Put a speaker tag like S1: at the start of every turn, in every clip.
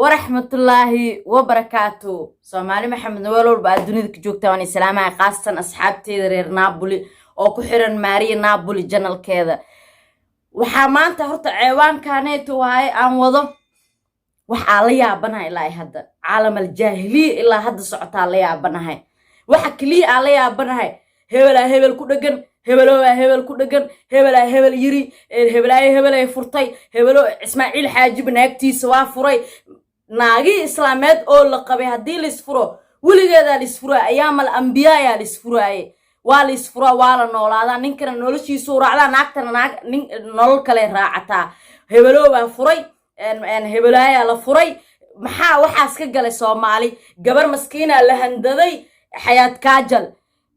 S1: Waraxmatullaahi wabarakaatu. Soomaali Maxamed, meel walba aad dunida ka joogtaa waan islaamaha, khaasatan asxaabteeda reer Naaboli oo ku xiran Maariya Naaboli channelkeeda. Waxaa maanta horta ceewaankaaneeto waaye aan wado waxaa la yaabanahay ilaa hadda caalam aljaahiliya ilaa hadda socotaa la yaabanahay. Waxa keliya aan la yaabanahay, hebelaa hebel ku dhegan, hebeloobaa hebel ku dhegan, hebelaa hebel yiri, hebelaayo hebelay furtay, hebelo Ismaaciil Xaajiba naagtiisa waa furay. Naagihii islaameed oo la qabay haddii laisfuro, weligeedaa laisfuraay, ayaamal ambiyaayaa laisfuraaye. Waa laisfuraa, waa la noolaadaa, ninkana noloshiisuu raacdaa, naagtana naag nin nolol kale raacataa. Hebeloobaa furay, hebelaayaa la furay. Maxaa waxaas ka galay Soomaali? Gabar maskiinaa la handaday, Xayaad Kaajal.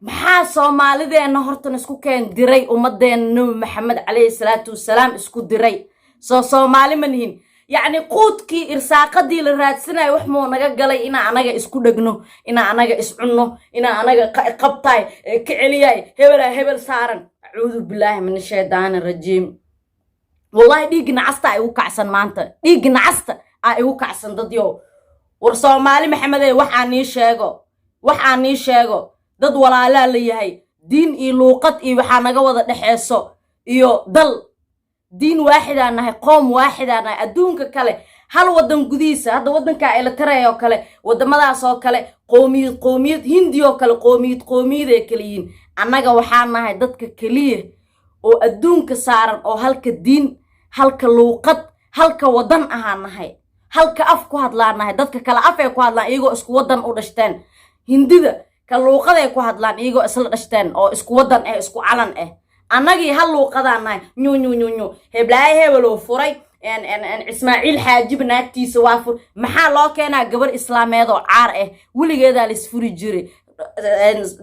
S1: Maxaa Soomaalideenna hortan isku keen diray? Ummadeenna Nebi Maxamed calayhi salaatu wasalaam isku diray. Soo Soomaali ma nihin? Yacni quudkii, irsaaqadii la raadsanayo wax muu naga galay inaa anaga isku dhegno, inaa anaga iscunno, inaa anaga qabtaay ka celiyaay, hebelaa hebel saaran? Acuudu billaahi min ashaydaani rajiim. Wallahi dhiiggi nacasta a igu kacsan maanta, dhiiggi nacasta aa igu kacsan. Dadyow, war Soomaali Maxamedey, waxaa nii sheego, waxaa nii sheego, dad walaalaa la yahay, diin iyo luuqad iyo waxaa naga wada dhexeeso iyo dal, diin waaxidaa nahay, qoom waaxidaa nahay. Adduunka kale hal waddan gudihiisa, hadda waddanka Elitareya oo kale, waddamadaas oo kale, qoomiyad qoomiyad, Hindi oo kale, qoomiyad qoomiyad ay kale yihiin. Annaga waxaa nahay dadka keliya oo adduunka saaran oo halka diin, halka luuqad, halka waddan ahaa nahay, halka af ku hadlaan nahay. Dadka kale af ay ku hadlaan iyagoo isku waddan u dhashteen. Hindida ka luuqaday ku hadlaan iyagoo isla dhashteen oo isku waddan ah, isku calan ah. Annagii hal luuqadaan nahay. Nyu nyu nyu nyu, heblaayo hebeloo furay, Ismaaciil Xaajiba naagtiisa waa fur. Maxaa loo keenaa gabar islaameed oo caar ah? Weligeedaa la isfuri jiray.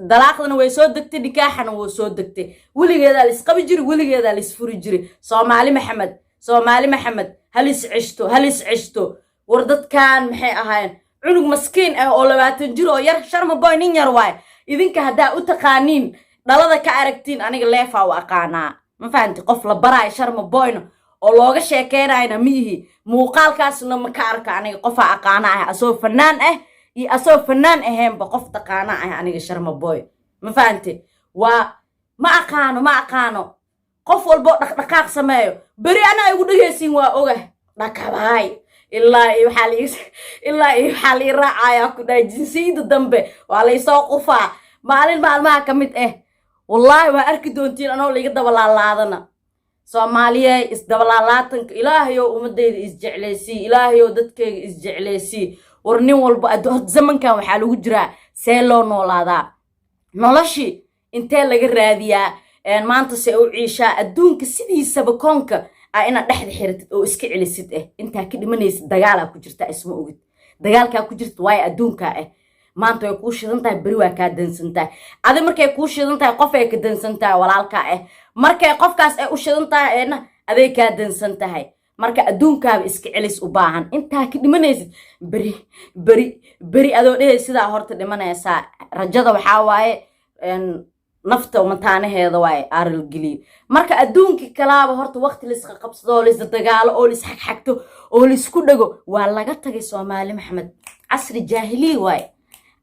S1: Dalaaqdana way soo degtay, nikaaxana wuu soo degtay. Weligeedaa la isqabi jiray, weligeedaa la isfuri jiray. Soomaali Maxamed, Soomaali Maxamed, hal is ceshto, hal is ceshto. War dadkan maxay ahaayeen? Cunug maskiin ah oo 20 jir oo yar, Sharma Boy, nin yar waay. Idinka haddaa u taqaaniin dhalada ka aragtiin, aniga leefaa u aqaanaa. Ma fahanti? Qof la baraayo Sharma Boyna oo looga sheekeynayna ma ihi, muuqaalkaasna ma ka arka. Aniga qofaa aqaana ah, asoo fanaan ah iyo asoo fanaan ahaynba qof taqaana ah aniga Sharma Boy. Ma fahanti? Waa ma aqaano, ma aqaano. Qof walboo dhaqdhaqaaq sameeyo beri anaa igu dhegaysiin, waa ogah dhakabaay. Ilaa iyo waxaa lii raacayaa ku dhahay jinsiyada dambe waa laysoo qufaa maalin maalmaha ka mid ah. Wallaahi waa arki doontiin anoo laiga dabalaalaadana. Soomaaliye, isdabalaalaatanka, Ilaahayow ummadayda isjeclaysii, Ilaahayow dadkayga isjeclaysii. War nin walba horta zamankan waxaa lagu jiraa see loo noolaadaa, noloshii intee laga raadiyaa, maanta se u ciishaa adduunka sidiisaba koonka ah inaad dhexda xiratid oo iska celisid ah intaa ka dhimanaysid. Dagaalaa ku jirta, isma ogid dagaalkaa ku jirta, waayo adduunkaa ah. Maanta way kuu shidan tahay, beri waa kaa dansan tahay. Adi markay kuu shidan tahay, qof ay ka dansan tahay walaalkaa ah. Markay qofkaas ay u shidan tahay eena aday kaa dansan tahay. Marka adduunkaaba iska celis u baahan intaa ka dhimanaysid. Beri beri beri adoo dhehey sidaa horta dhimanaysaa. Rajada waxaa waaye nafta mataanaheeda waaye aaral geliyo. Marka adduunkii kalaaba horta waqti laisqa qabsado oo laisda dagaalo oo laisxagxagto oo laisku dhego waa laga tagay. Soomaali Maxamed, casri jaahiliy waaye,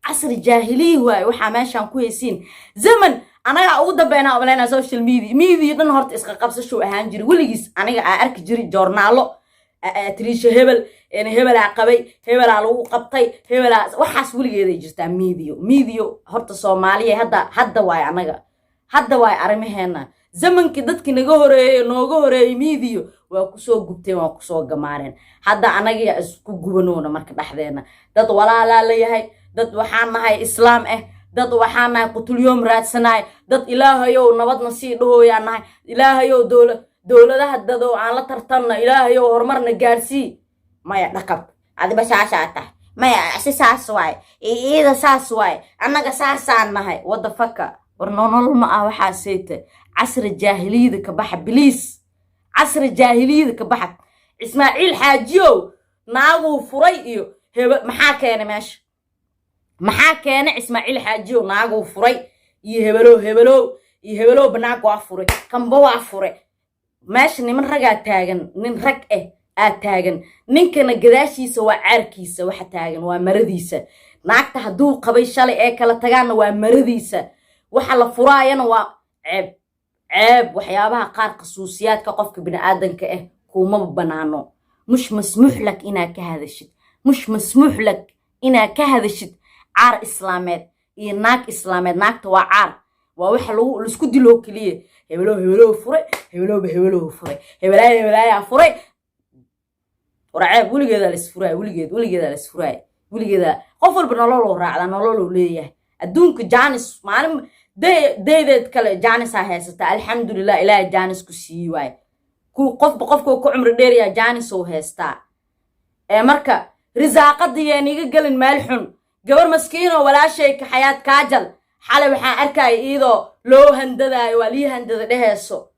S1: casri jaahiliy waaye. Waxaa meeshaan ku haysiin zaman anagaa ugu dambeynaa umaleynaa. Social media dhan horta iska qabsashuu ahaan jiray weligiis. Aniga aa arki jiray joornaalo, Triisha hebel hebelaa qabay, hebelaa lagu qabtay, hebelaa waxaas. Weligeeday jirtaa media. Horta Soomaaliya hadda hadda waaye, anaga hadda waaye arrimaheena. Zamankii dadkii naga horeeyey, nooga horeeyey media waa kusoo gubteen, waa kusoo gamaareen. Hadda anagiyaa isku gubanoona. Marka dhexdeena dad walaalaa la yahay, dad waxaan nahay islaam ah, dad waxaan nahay qutulyoom raadsanaay, dad Ilaahayow nabadna sii dhahooyaa nahay. Ilaahayow dowla dowladaha dadow aan la tartanna, Ilaahayow horumarna gaarsii. Maya, dhaqab adiba saashaa tahay, maya si saas waaye, iyada saas waaye, annaga saasaan nahay. Wada faka, war nolol ma ah waxaasayta. Casri jaahiliyada ka baxa, please, casri jaahiliyada ka baxa. Ismaaciil Xaajiyow naaguu furay iyo hebe, maxaa keenay meesha? Maxaa keenay Ismaaciil Xaajiyow naaguu furay iyo hebelow hebelow iyo hebelow banaanka waa furay, kamba waa furay? Meesha niman ragaa taagan, nin rag ah. Aad taagan ninkana gadaashiisa waa caarkiisa, waxa taagan waa maradiisa. Naagta hadduu qabay shalay ee kala tagaanna waa maradiisa, waxa la furaayana waa ceeb. Ceeb, waxyaabaha qaar khasuusiyaadka qofka biniaadanka ah kumaba banaano. مش مسموح لك inaad ka hadashid, مش مسموح لك inaad ka hadashid caar islaameed iyo naag islaameed. Naagta waa caar, waa waxa lagu laisku diloo keliya. Hebelow hebelow furay, hebelowba hebelow furay, hebelaaya hebelaayaa furay. War ceeb, weligeedaa la isfuraaya, weligeed, weligeedaa la isfuraaya, weligeeda. Qof walba nololou raacdaa, nololou leeyahay adduunka. Chance maalin daydeed kale chance-aa haysataa. Alxamdulilah, Ilaahay chance ku siiyi waaye. Qofba qofka ku cumri dheerayaa chance ou haystaa. Ee marka risaaqadiyeen iga gelin meel xun. Gabar maskiinoo walaashay ka Xayaad Kaajal xalay waxaan arkaya iyadoo loo handadaayo, waa lii handada dheheyso.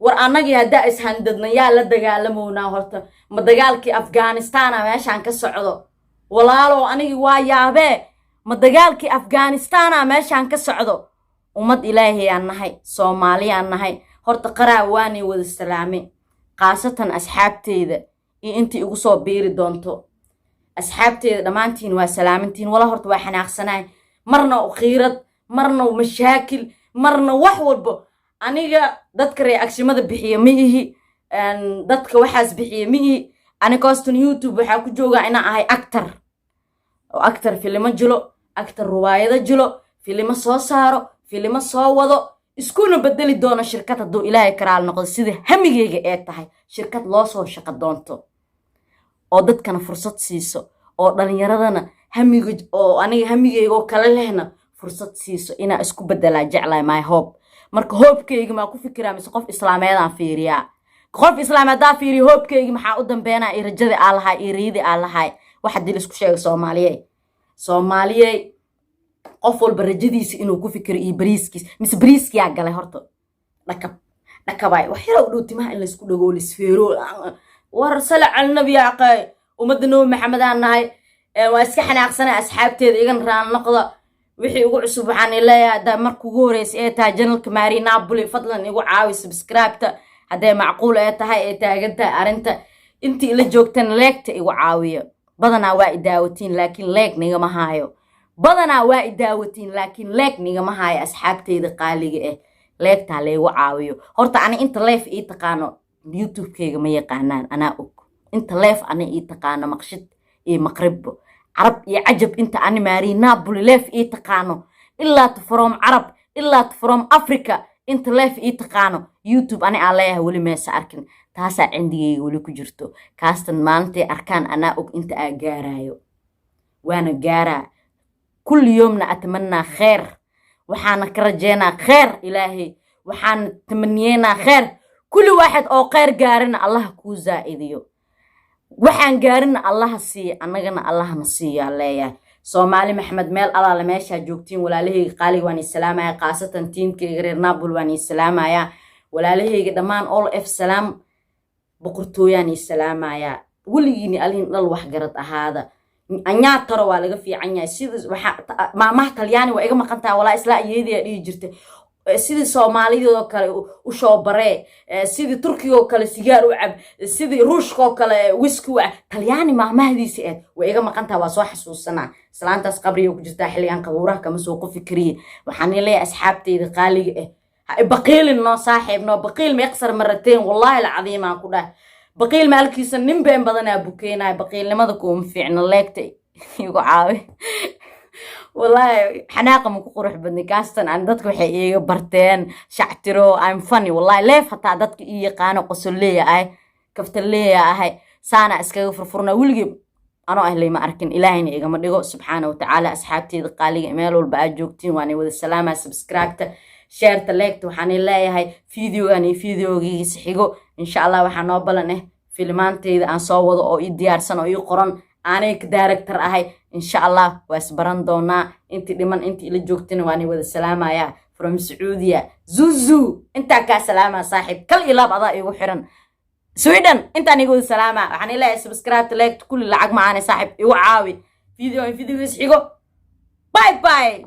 S1: War annagii haddaa ishandadna, yaa la dagaalamownaa horta? Ma dagaalkii Afghanistana meeshaan ka socdo? Walaalow, anigii waa yaabee, ma dagaalkii Afghanistana meeshaan ka socdo? Ummad Ilaahay aan nahay, Soomaaliyaan nahay. Horta qaraa waanay wada salaamay, khaasatan asxaabteyda iyo intii igu soo biiri doonto. Asxaabteeda dhammaantiin waa salaamantiin. Wala horta waa xanaaqsanahay, marna khiirad, marna mashaakil, marna wax walbo. Aniga dadka reaction-mada bixiya ma ihi, dadka waxaas bixiya ma ihi. Ani coston YouTube waxaa ku joogaa inaan ahay actor, oo actor filimo jilo, actor ruwaayado jilo, filimo soo saaro, filimo soo wado, iskuna bedeli doono shirkad hadduu Ilaahay karaal noqdo, sida hamigeyga ee tahay shirkad loo soo shaqo doonto oo dadkana fursad siiso, oo dhalinyaradana hamiga oo aniga hamigeyga oo kale lehna fursad siiso. Inaa isku bedelaa jeclahay, my hope. Marka hope-keyga maa ku fikiraa mise qof islaameedaan fiiriyaa? Qof islaameed haddaa fiiriyo, hope-keygi maxaa u dambeynaa iyo rajadii aa lahay iyo riyadii aa lahay? Wax haddii laisku sheego, Soomaaliye, Soomaaliye, qof walba rajadiisa inuu ku fikiro iyo bariiskiis, mise bariiskiyaa galay horta. Dhakab dhakabaay, wax yara u dhow timaha in laysku dhago, lisfeero. War sala cala nabi aqay, ummadda Nabi Maxamedaan nahay. Waa iska xanaaqsanay, asxaabteeda igan raan noqda. Wixii ugu cusub waxaan leeyahay, haddaa marka ugu horeysa ee tahay channel-ka Maari Napoli, fadlan igu caawi subscribe-ta hadday macquul ee tahay ee taagan tahay arrinta. Intii ila joogtana like-ta igu caawiyo. Badanaa waa idaawatiin, laakiin like nigama haayo. Badanaa waa idaawatiin, laakiin like nigama haayo. Asxaabteyda qaaliga ah, like-taa laygu caawiyo. Horta ani inta live ii taqaano YouTube-keyga ma yaqaanaan, anaa og. Inta live ani ii taqaano, maqshid iyo maqribbo, Carab iyo Cajab, inta ani Maari Napoli live ii taqaano, ilaa from Carab ilaa from Africa, inta live ii taqaano YouTube ani aan leeyahay weli meesa arkin. Taasaa cindigeyga weli ku jirto. Kaastan maalintay arkaan anaa og inta aa gaaraayo, waana gaaraa. كل يوم-na أتمنى kheer, waxaana ka rajeynaa kheer Ilaahay, waxaana tamaniyeynaa kheer. Kulli waaxid oo kheyr gaarina Allah kuu zaa'idiyo, waxaan gaarina Allaha siiya, annagana Allahna siiyaa leeyahay. Soomaali Maxamed, meel alaale meeshaa joogtiin, walaalahayga qaaliga waan isalaamaya, khaasatan team-kayga reer Napoli waan isalaamayaa. Walaalahayga dhammaan all f salaam, boqortooyaan isalaamayaa. Weligiini alihin dhal waxgarad ahaada. Anyaa taro waa laga fiican yahay. Sida waxaa maamaha Talyaani waa iga maqan tahay, walaa islaa iyeediyaa dhihi jirta, sidii Soomaalidoo kale u shoobaree, sidii Turkigoo kale sigaar u cab, sidii Ruushkoo kale wiski u cab. Talyaani maamahdiisi eed way iga maqan tahay, waa soo xasuusanaa. Islaantaas qabriga ku jirtaa xilligan, qabuuraha kama soo qofi kariye. Waxaan leeyahay asxaabteyda qaaliga ah, ha baqiilin noo saaxiib noo baqiil ma يخسر مرتين. Wallaahi alcadiim aan ku dhahay, baqiil maalkiisa nin been badanaa bukeenaya. Baqiilnimada kuuma fiicno. Like-ta igu caawi. Wallaahi xanaaqa ma ku qurux badnay kaastan. Aan dadka waxay iiga barteen shactiro, I'm funny wallahi. Live hataa dadka ii yaqaano qosolleeya ahay, kaftaleeya ahay, saana iskaga furfurnaa. Weligii anoo ah layma arkin, Ilaahayna igama dhigo subxaana watacaala. Asxaabteeda qaaliga, meel walba aad joogtiin waanay wada salaamaa. Subscribe-ta, share-ta, like-ta. Waxaan leeyahay video-gan iyo video-giisa xigo, insha Allah, waxaa noo balan filimaanteyda aan soo wado oo ii diyaarsan oo ii qoran, aanay ka director ahay. Insha Allah waa isbaran doonaa. Intii dhiman, intii ila joogtana waanay wada salaamayaa. From Sacuudiya, zuzu, intaa kaa salaamaa saaxiib, kal iyo laab adaa iigu xiran. Sweden intaan igu wada salaamaa. Waxaan ilahay subscribe, like, kulli lacag macaane saaxiib igu caawi. Video video-giis xigo, bye bye.